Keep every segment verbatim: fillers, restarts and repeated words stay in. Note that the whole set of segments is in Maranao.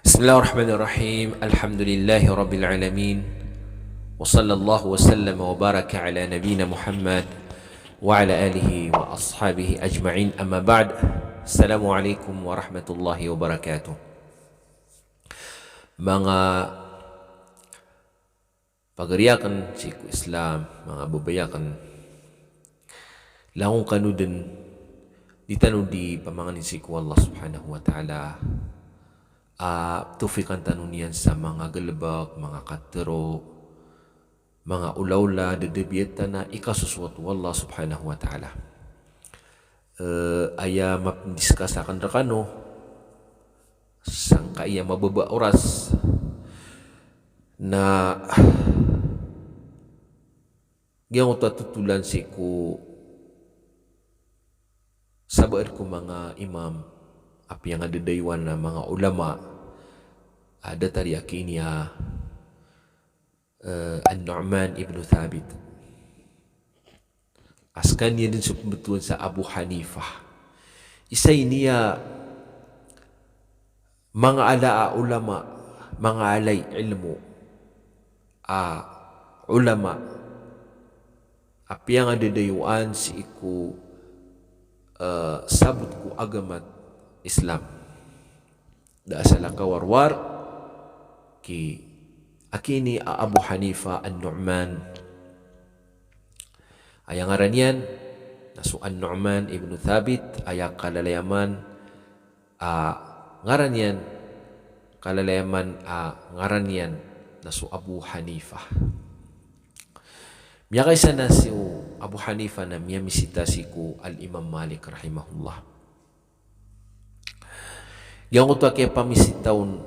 بسم الله الرحمن الرحيم. الحمد لله رب العالمين. وصلى الله وسلم وبارك على نبينا محمد وعلى آله وأصحابه أجمعين. أما بعد. السلام عليكم ورحمة الله وبركاته. Manga pagari akn sii ko Islam, manga babay akn, langon kano dn, di tano di pamangnin sii ko Allah Subhanahu wa Ta'ala a tawfiqan tano niyan sa manga galbk, manga katharo, manga olaola, dadabiatan a ikasosoat o Allah Subhanahu wa Ta'ala. Eh, aya mapndiscuss akn rkano sangkai a mababa a oras na giyangkoto a totolan sii ko sabaad ko manga imam a piyangadadayowan a manga ulama a datar iyan a ki ini a, eh, An-Nu'man ibn Thabit. A skaniyan dn so pmbtowan sa Abu Hanifah. Isa ini a manga ala a ulama, manga ala i ilmo a ulama a piyangadadayowan sii ko, eh, sabot ko agama Islam. Da a salakaw a rowar ki, a ki ini a Abu Hanifa An-Nu'man. Aya ngaran iyan na so An-Nu'man ibn Thabit, aya kalalayaman a ngaran iyan, kalalayaman a ngaran iyan na so Abu Hanifa. Miyakaisa na so Abu Hanifa na miyamisita sii ko Al-Imam Malik rahimahullah. Giyangkoto a kiyapamisita on,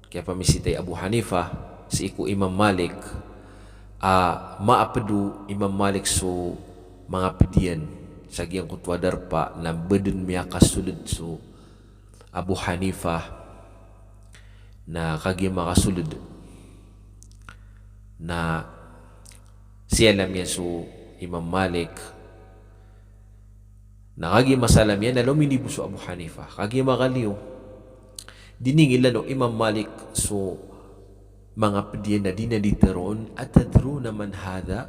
kiyapamisita i Abu Hanifa sii ko Imam Malik, a maapd o Imam Malik so manga pd iyan sa giyangkoto a darpa na ba dn miyakasold so Abu Hanifa, na kagiya makasold na siyalam iyan so Imam Malik. Na kagiya masalam iyan na lominibo so Abu Hanifa. Kagiya makaliyo, di niyan ingilaan o Imam Malik so manga pd iyan na di niyan di tharoon, "Atadruna man hadha?"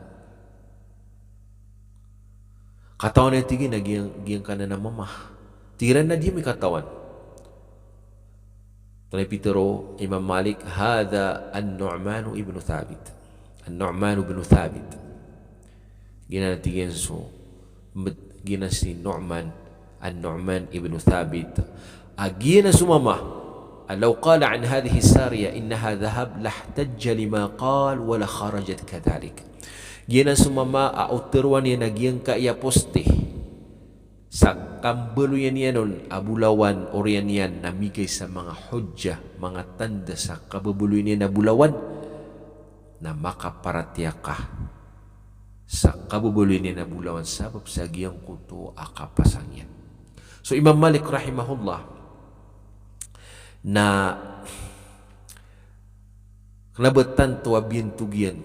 Katawan iyo, tig iyan, a giyang, giyangkanan a mama? Tig iran a di ami katawan. Tonaa i pitharo o Imam Malik, "Hadha An-Nu'man ibn Thabit." An-Nu'man ibn Thabit. Giyanan, tig iyan, so, giyanan si Nu'man, An-Nu'man ibn Thabit. A giyanan so mama, a law qala an hadhihi sariya innaha dhahab lahtajja lima qal wa la kharajat kadhalik. Giyanan so mama a o tharoa niyan a giyangkaya poste sa kambaloyan iyan on a bolawan, oriyan iyan na migay sa manga hujjah, manga tanda sa kababaloyan iyan a bolawan, na makaparatiyaya ka sa kababaloyan iyan a bolawan sabap sa giyangkoto a kapasang iyan. So Imam Malik rahimahullah na kna ba tanto a biyantog iyan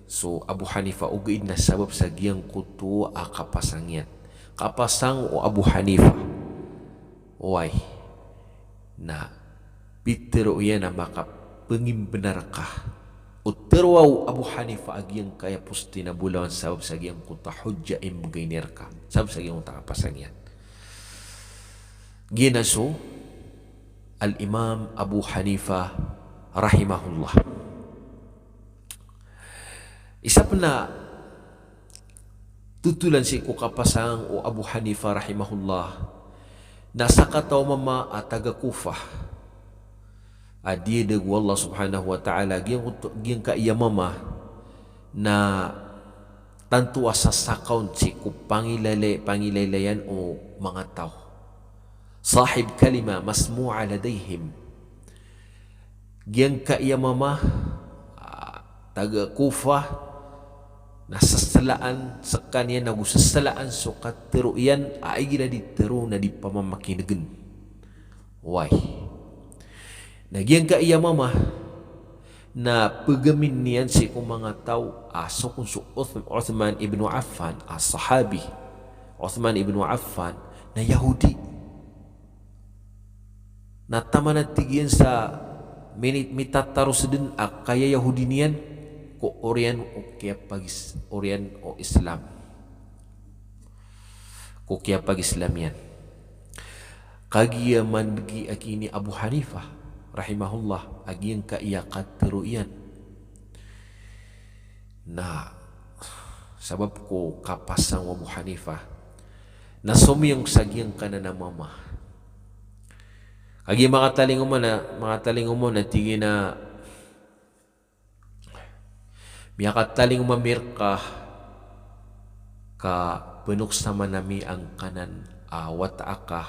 so Abu Hanifa, ogaid na sabap sa giyangkoto a kapasang iyan. Kapasang o Abu Hanifa. Oway. Na pitharo iyan a makapangimbnar ka o tharoa o Abu Hanifa a giyangkaya poste na bolawan sabap sa giyangkoto a hujjah a imbgay niyan rka, sabap sa giyangkoto a kapasang iyan. Giyanan so Al-Imam Abu Hanifa rahimahullah. Isa pn a totolan sii ko kapasang o Abu Hanifa rahimahullah na sakataw a mama a taga Kufah a diyadg o Allah Subhanahu wa Ta'ala, giyangkoto, giyangkaya mama na tanto a sasakaw on sii ko pangilay-, pangilay-, pangilay-, pangilalayan o manga taw. Sahib kalima masmu'a ladayhim. Giyangkaya mama, ah, taga Kufah, na saslaan skaniyan, nago saslaan so katharo iyan, a igira di tharo na di pamamakinegn. Oway. Na giyangkaya mama na pagamin iyan sii ko manga taw a so kon so Uth-, Uthman ibn Affan, a sahabi. Uthman ibn Affan na Yahudi. Na taman a tig iyan sa mini-, mitataros dn a kaya Yahudi niyan ko oriyan o kiyapagis-, oriyan o Islam. Ko kiyapag-Islam iyan. Kagiya mandgi a ki ini Abu Hanifa, rahimahullah, a giyangkaya katharo iyan. Na sabap ko kapasang o Abu Hanifa, na somiyong sa giyangkanan a mama. Kagiya makatalingoma na, makatalingoma na tig iyan a miyakatalingoma mi rka ka pnoksaman ami angkanan a wata aka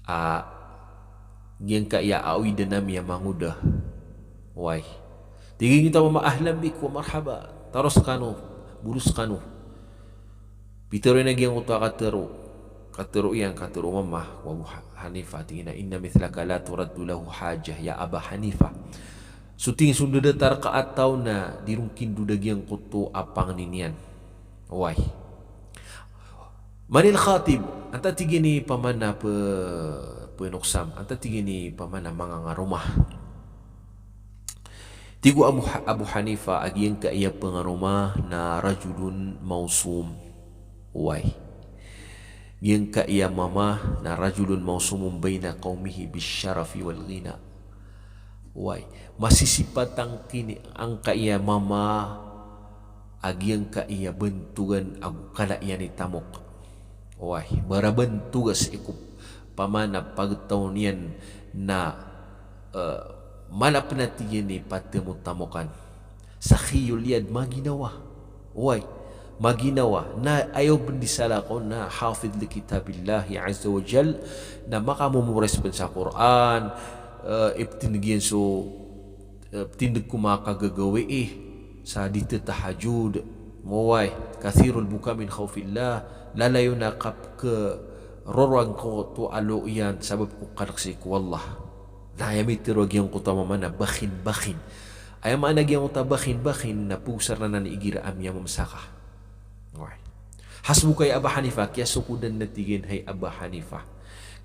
a giyangkaya a awid ami a mangoda. Oway. Tig iyan a mama, ahlan bik wa marhaba. Taros kano, bolos kano. Pitharo iyan a giyangkoto a katharo. Katharo iyan, katharo o mama ko Abu Ha-, Hanifa, tig iyan a, "Inna mithlaka la turaddu lahu hajah, ya Aba Hanifa." So tig iyan, so da datar ka a taw na di ron kindoda giyangkoto a pangni niyan. Oway. Manil khatib, antaa tig iyan i pamana pe-, penoksam, antaa tig iyan i pamana mangangaroma. Tig o Abu Ha-, Abu Hanifa a giyangkaya pengaroma na rajulun mawsum. Oway. Giyangkaya mama na rajulun mawsumun bayna qawmihi bish-sharafi wal ghina. Oway. Masisipat angkini-, angkaya mama a giyangkaya bantogan ago kala iyan i tamok. Oway, barabantoga sii ko pamana pagtaw niyan na, eh, mala pn a tig iyan i patemotamokan. Sakhiyul yad, maginawa. Oway, maginawa. Na aya o pn di salakaw na hafidh li kitabillahi azza wa jal, na makamomorize pn sa Qur'an, eh, iptindg iyan so eh, tindg ko manga kagagawii, sa di tatahajud, oway, kathirul buka min khawfillah, lalayon a kapkharoro angkoto a lo iyan sabap ko kalk sii ko Allah. Na aya mitharo a giyangkoto a mama na bakhin, bakhin. Aya maana giyangkoto a bakhin, bakhin na pagosar anan igira a miyamamsa ka. Oway. Hasbuka ya Aba Hanifa, kiyasokodan na tig iyan hay Aba Hanifa.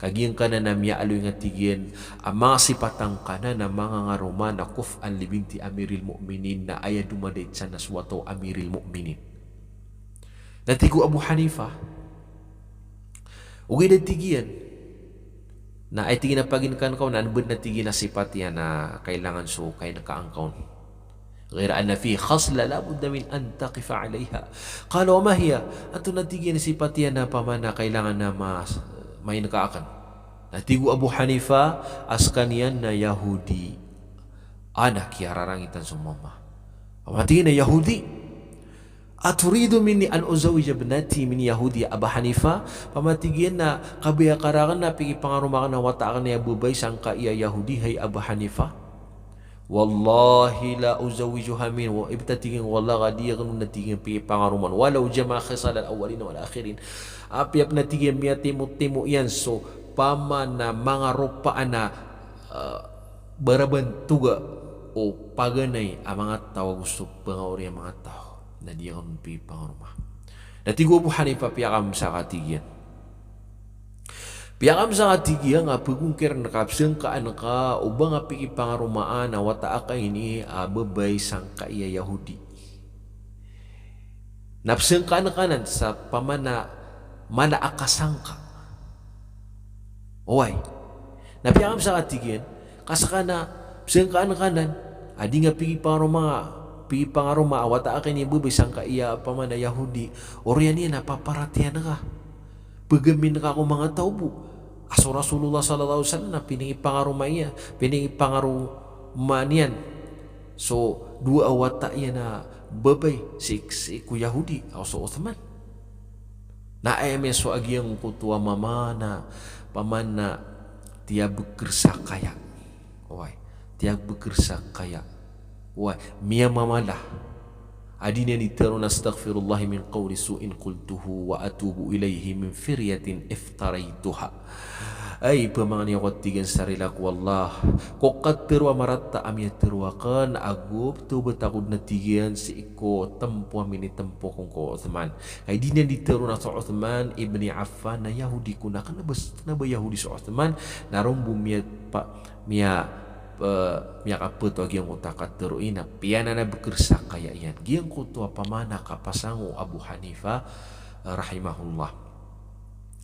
Ka giyangkanan a miyaaloy nga tig iyan a manga sipat angkanan a mangangaroma na kuf'an li binti Amiril Mu'minin, na aya domadait san na so wata o Amiril Mu'minin. Na tig o Abu Hanifa, ogaid a tig iyan, na aya tig iyan a paginkaan ka on na anbn a tig iyan a sipat iyan a kailangan so kainkaan ka on. Ghayra anna fihi khaslah la budda min an taqifa alayha. Qala, wa ma hiya? Antonaa tig iyan i sipat iyan a pamana kailangan a ma-, mainka akn? Na tig o Abu Hanifa a skaniyan na Yahudi. Ana kiyararangitan so mama. Pamana tig iyan a Yahudi. Aturidu minni an uzawwija ibnati min Yahudi ya Aba Hanifa? Pamana tig iyan a kabaya ka rakn a pikipangaroma akn a wata akn a babay sangkaya Yahudi hay Aba Hanifa? Wallahi la uzawwijuha min, wa-, ibta tig iyan, wallah ka di akn on a tig iyan pikipangaromaan, walaw jama'a khisal al-awwalin wal-akhirin. Apiya pn a tig iyan miyatimotimo iyan so pamana manga ropaan a, ah, barabantoga o paganay a manga taw ago so pangaori a manga taw, na di akn on pikipangaroma. Na tig o Abu Hanifa, piyakamsa ka tig iyan. Piyakamsa ka tig iyan a pagongkirn ka, psangkaan ka o ba nga pikipangaromaan a wata aka ini a babay sangkaya Yahudi. Na psangkaan ka anan sa pamana mala a kasangka. Oway. Na piyakamsa ka tig iyan, ka skana psangkaan ka anan a di nga pikipangaroma, pikipangaroma a wata aka ini a babay sangkaya pamana Yahudi, oriyan iyan a paparatiyayaan ka. Pagamin ka ko manga taw bo a so Rasulullah sallallahu alaihi wasallam na pinikipangaroma iyan, pinikipangaroma niyan so dowa a wata iyan a babay sii, sii ko Yahudi, aw so Uthman. Na aya miyasowa a giyangkoto a mama na pamana tiyabkr sa kaya. Oway, tiyabkr sa kaya. Oway, miyamamala. A di niyan itharo na, "Astaghfirullaha min qawli su'in qultuhu wa atubu ilayhi min firyatin iftaraituha." Ay, pamangni ako, tig iyan, sa rila ko Allah ko katharo a marata a miyatharo aken, ago ptawbat ako den, tig iyan, sii ko tempo a minitempo ken ko Uthman. Ay, di niyan di tharoon a so Uthman ibni Affan na Yahudi kon, na kena ba, kena ba Yahudi so Uthman, na ron bo miya, pa, miya, eh, miyakapeto a giyangkoto a katharo iyan, na piyananabker sa kaya iyan giyangkoto a pamana kapasang o Abu Hanifa, eh, rahimahullah.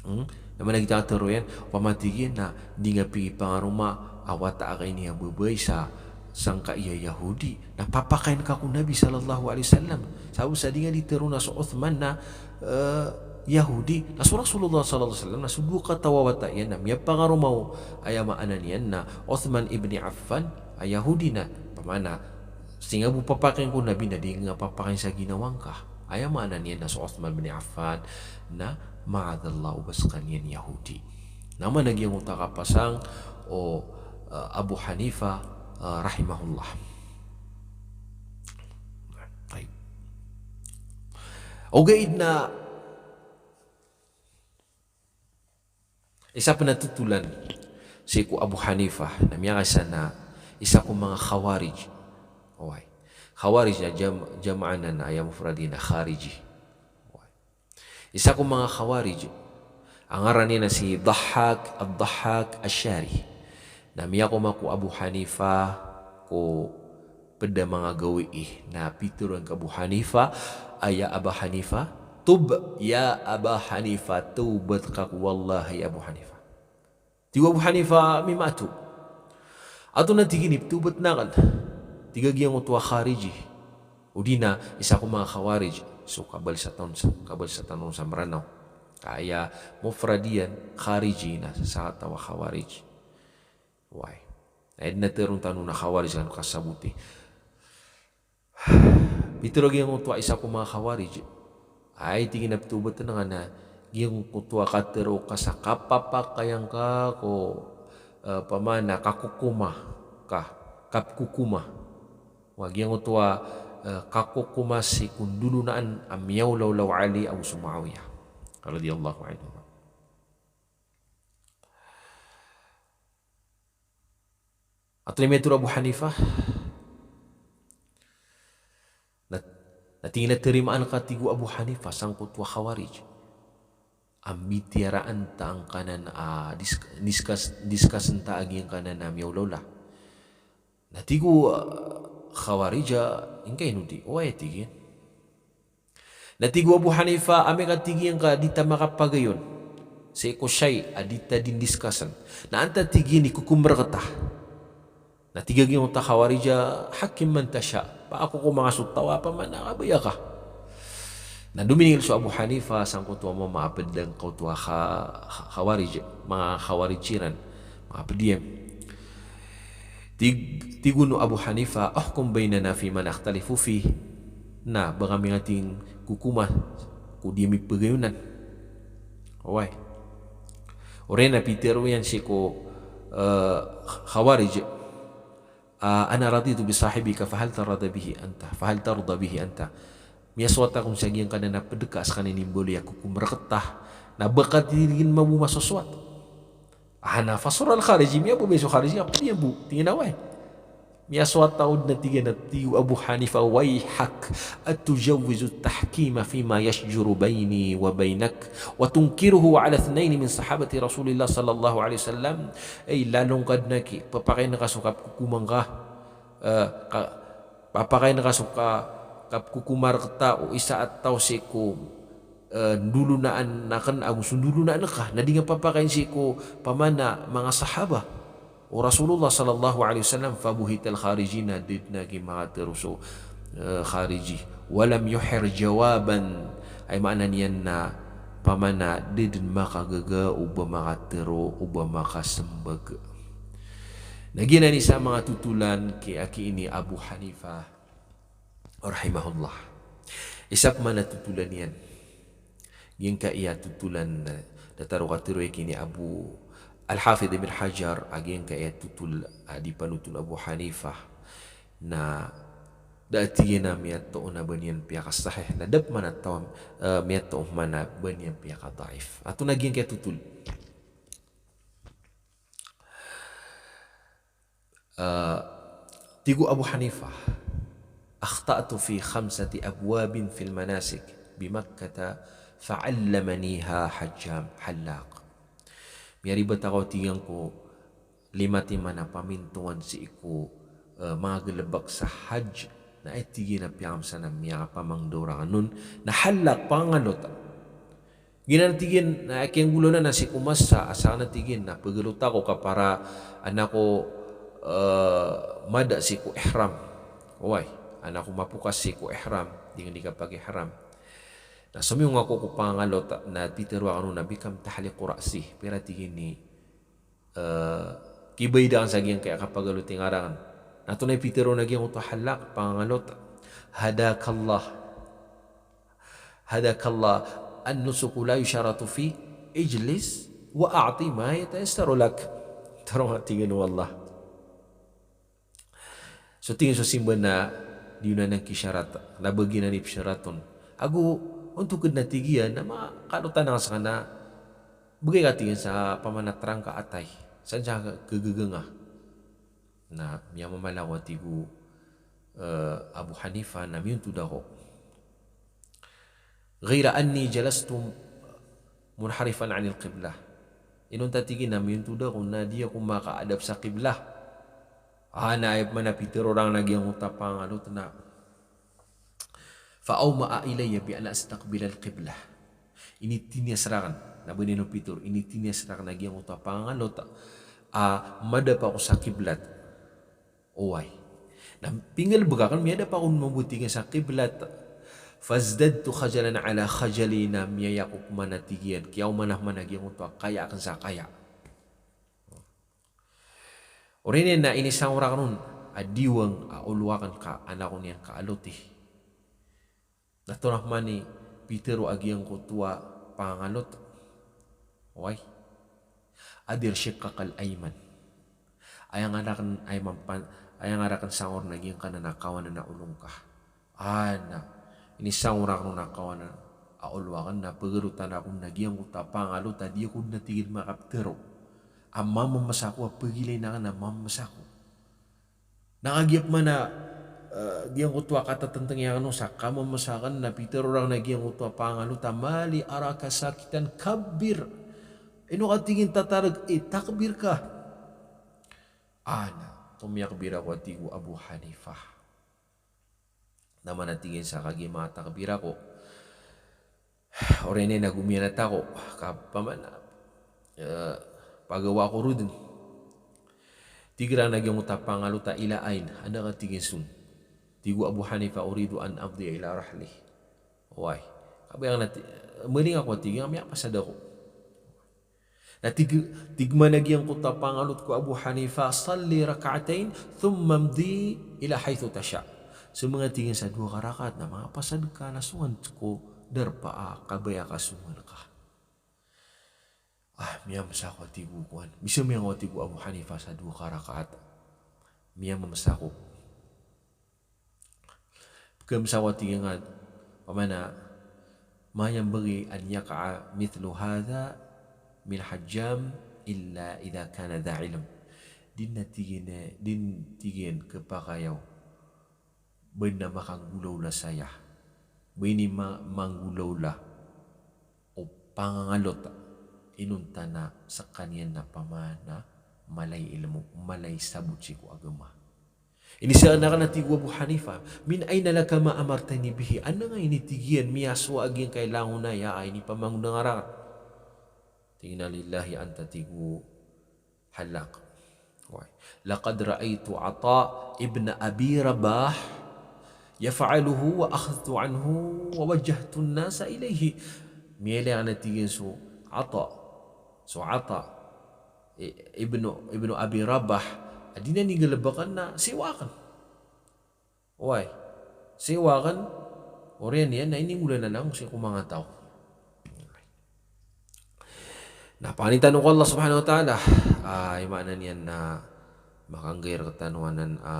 Hmm? Na mana giyoto a katharo iyan, opama, tig iyan, na di nga pikipangaroma a wata a kaini a babay sa sangkaya Yahudi, na papakain ka ko Nabi sallallahu alaihi wasallam. Sabap sa di nga di tharoon a so Uthman na, eh, Yahudi, na so Rasulullah sallallahu alaihi wasallam na so dowa kataw a wata iyan na miyapangaroma o, aya maana niyan na Uthman ibni Affan a Yahudi, na pamana, sii nga bo papakain ko Nabi na di nga papakain sa ginawa ngka. Aya maana niyan na so Uthman bin Affan na, ma'adallah, o ba sekaniyan Yahudi. Na mana giyangkoto a kapasang o, eh, Abu Hanifa, eh, rahimahullah. Tayyib. Ogaid na isa pen a totolan sii ko Abu Hanifa na miyakaisa na isa ko manga Khawarij. Oway. Khawarij na jam-, jamaa anan, na aya mufrad iyan na Khariji. Oway. Isa ko manga Khawarij a ngaran iyan na si Dahhak, Ad-Dahhak Ash-Shari. Na miyakoma ko Abu Hanifa ko ped a manga gawii, na pitharo iyan ko Abu Hanifa, a ya Aba Hanifa, tub ya Aba Hanifa, tawbat ka ko Allah, hay Abu Hanifa. Tig o Abu Hanifa, mimato. Antonaa, tig iyan, i ptawbat aken? Tig a giyangkoto a Khariji, odi na isa ko manga Khawarij, so kabalisan tano sa, kabalisan tano sa Mranaw. Ka aya mufrad iyan Khariji na sakataw a Khawarij. Oway. Na aya den a tharoon tano na Khawarij, kano kasaboti. Pitharo a giyangkoto a isa ko manga Khawarij. Ay, tig iyan, a ptawbat aken na giyangkoto a katharo ka sa kapapakayan ka ko, eh, pamana kakokoma ka, kapkokoma. Wa giyangkoto a, eh, kakokoma sii ko ndolonaan a miyaolaola o Ali ago so Muawiyah radiyallahu anhuma. Antonaa i miyatharo o Abu Hanifa? Na, na tig iyan a tarimaan ka, tig o Abu Hanifa, sangkoto a Khawarij a mbitiyarai ta angkanan a disk-, discuss, discuss ta a giyangkanan a miyaolaola. Na tig o, ah, Khawarij a, ingka ino di? Oway, tig iyan. Na tig o Abu Hanifa, amay ka, tig iyan, ka di ta makapagayon sii ko shay a di ta dindiscussen, na antaa, tig iyan, i kokom rekta? Na tig a giyangkoto a Khawarij a, hakim man tasha, pakokoma ngka so taw a pamana kabaya ka. Na dominingil so Abu Hanifa sangkoto a mama a ped angkoto a Kha-, Kha-, Khawarij, manga Khawarij iran, manga ped iyan. Tig, tig on o Abu Hanifa, "Uhkum baynana fima nakhtalifu fih." Na ba kami nga, tig iyan, kokoma ko di ami pagayonan. Oway. Oriyan na pitharo iyan sii ko, eh, Khawarij, ah, "Ana raditu bi sahibika, fahal tarda bihi anta? Fahal tarda bihi anta?" Miyasoat ako sa giyangkanan a ped ka a sekaniyan i mbaloy a kokom rekta. Na ba ka, tig iyan, mambo masosoat? Ana fasara al-Khariji, miyababay so Khariji, a ped iyan bo, tig iyan a oway. Miyasoat ako den, na tig iyan, a tig o Abu Hanifa, "Wayhak, atujawwizu at-tahkima fima yashjuru bayni wa baynak, wa tunkiruhu ala ithnayni min sahabati Rasulillah sallallahu alaihi wasallam." Ay, lalo ngka den a ki, papakain ka so kapkokoma ngka, eh, ka, papakain ka so ka, kapkokoma rekta o isa a taw sii ko, eh, ndolonaan aken ago so ndolonaan ka, na di nga papakain sii ko pamana manga sahaba o Rasulullah sallallahu alaihi wasallam. Fabuhital Khariji, na da den a ki makatharo so, eh, Khariji. Walam yuhir jawaban, ay maana niyan na pamana da den makagaga o ba makatharo, o ba makasembag. Na giyanan i isa a manga totolan ki, a ki ini Abu Hanifa rahimahullah. Isa pman a totolan iyan, giyangkaya totolan, eh, datar o katharo i ki ini Abu Al-Hafidh Ibn Hajar, a giyangkaya totol, ah, di panothol o Abu Hanifa. Na da a tig iyan a miyatoon a ba niyan piyakasahih. Na da pman a taw, eh, miyatoon pman a ba niyan piyakadaif. Antonaa giyangkaya totol? Ah, tig o Abu Hanifa, "Akhta'tu fi khamsati abwabin fil manasik bi Makkata fa'allamaniha hajjam, hallaq." Miyaribat ako, tig iyan, ko lima timan a pamintoan sii ko, eh, manga galebek sa hajj, na aya, tig iyan, a piyakamasan a miyakapamangdaw rakn on na hallaq, pangangalot. Giyanan, tig iyan, na aya kiyanggolalan na sii ko masa a sakn, tig iyan, na pegelot ako ka para an ako, eh, mada sii ko ihram. Oway, an ako mapokas sii ko ihram, di ngka di kapag-ihram. Na somiyong ako ko pangangalot, na pitero akn on na bikam tahliqu ra'si, pira, tig iyan, i eh, kibaid akn sa giyangkaya kapagaloti ngka rakn. Na antonaa i pitero on a giyangkoto a hallaq, pangangalot? Hadakallah. Hadakallah. An-nusuku la yusharatu fi, ijlis wa a'ti ma yatayassaru lak. Tharoon, tig iyan, o Allah. So, tig iyan, so simba na di on anan kisharat, na ba giyanan i psharat on. Ago ontok dn a, tig iyan, na makalotan akn skaniyan, begay ka, tig iyan, sa pamana trangka atay, san sa kegeganga. Na miyamamala ako, tig o, eh, Abu Hanifa, na miyontod ako. Ghayra anni jalastu munharifan anil qiblah. Inonta, tig iyan, na miyontod ako na di ako makaadap sa qiblah. Ah, na aya pman a pitero rakn a giyangkoto a pangangalot na, fa awma'a ilayya bi an astaqbilal qiblah. Initinyas rakn, na ba niyan pitero, initinyas rakn a giyangkoto a pangangalot a madap ako sa qiblat. Oway. Na pinggalebek akn, miyadap ako mambo, tig iyan, sa qiblat. Fazdadtu khajalan ala khajali, na miyaya ako pman a, tig iyan, kiyaomanahman a giyangkoto a kaya akn sa kaya. Oriyan iyan na inisangoraken on a diwang a olo aken ka an ako niyan kaaloti. Na tonaa pman i pitero a giyangkoto a pangangalot? Oway. Adhir shiqqakal ayman. Aya nga raken, aya mampan, aya nga raken sangoren a giyangkanan a kawanan a olo ngka. Ana, inisangoraken on a kawanan a olo aken na pegerotan ako na giyangkoto a pangangalot a di ako den a tig iyan makapetero. A mamemesa ako a pegilain aken a mamemesa ako. Na kagiya pman a, eh, giyangkoto a katatentengi aken on sa kamemesa aken na pitero raken a giyangkoto a pangangalot a mali araka sakitan, kabbir. Ino ka tig iyan tatareg, eh, takbir ka. Ana, tomiyakbir ako a tig o Abu Hanifah. Na mana tig iyan sa kagiya matakbir ako, oriyan iyan na gomiyanat ako, ka pamana, eh, pagawa ako roo den. Tig iran a giyangkoto a pangangalot a ila ayn, anda ka tig iyan son. Tig o Abu Hanifa, uridu an afdiya ila rahli. Oway. Kabaya aken a ti-, maling ako a tig iyan a miyapasad ako. Na tig, tig man a giyangkoto a pangangalot ko Abu Hanifa, salli rak'atayn, thumma mdi ila haythu tasha. Semenga tig iyan sa dowa ka rakaat na mapasad ka na songan ko darpa a kabaya ka songan ka. Ah, miyamesa ako a tig o kowan. Misemeng ako a tig o Abu Hanifa sa dowa ka rakaat. Miyamemesa ako. Pekemesa ako a tig iyan a, pamana, ma yanbaghi an yaqa'a mithlu hadha min hajjam illa idha kana dha ilm. Di na tig iyan, di na tig iyan kepakay aw ba den a makanggolawla saya, ba ini ma-, manggolawla o pangangalot inonta na sekaniyan na pamana mala i ilmo, mala i sabot sii ko agama. Inisaken aken a tig o Abu Hanifa, min ayna laka ma amartani bihi? Anda nga ini tig iyan miyasowa a giyangkai langon aya a inipamangonda nga raken? Tig iyan a lillahi anta, tig o Hallaq. Oway. Laqad ra'aytu Ata ibn Abi Rabah yaf'aluhu wa akhadhtu anhu wa wajjahtu an-nasa ilayhi. Miyailay aken a tig iyan so Ata. So Ata. I-, ibnu, ibnu Abi Rabah. A di niyan nggalebeken na siyowa aken. Oway. Siyowa aken, oriyan iyan na ininggolan aken sii ko manga taw. Na pangnin tano ko Allah Subhanahu wa Ta'ala, ah, i maana niyan na makanggay rektano anan a,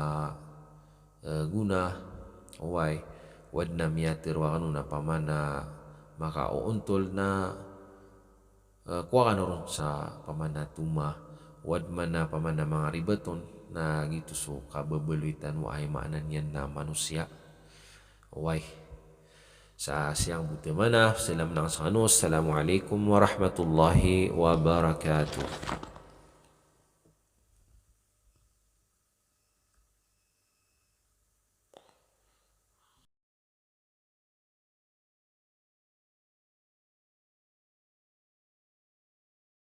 eh, gona, oway, o aden a miyatero aken on a pamana makaoontol na eh, kowa kano ron sa pamana toma, Wad mana pamana manga ribat on, na giyoto so kababaloy tano a aya maana niyan na manosiya. Oway. Sa siyang bo tmana, salam nang sangano. Assalamu alaikum warahmatullahi wabarakatuh.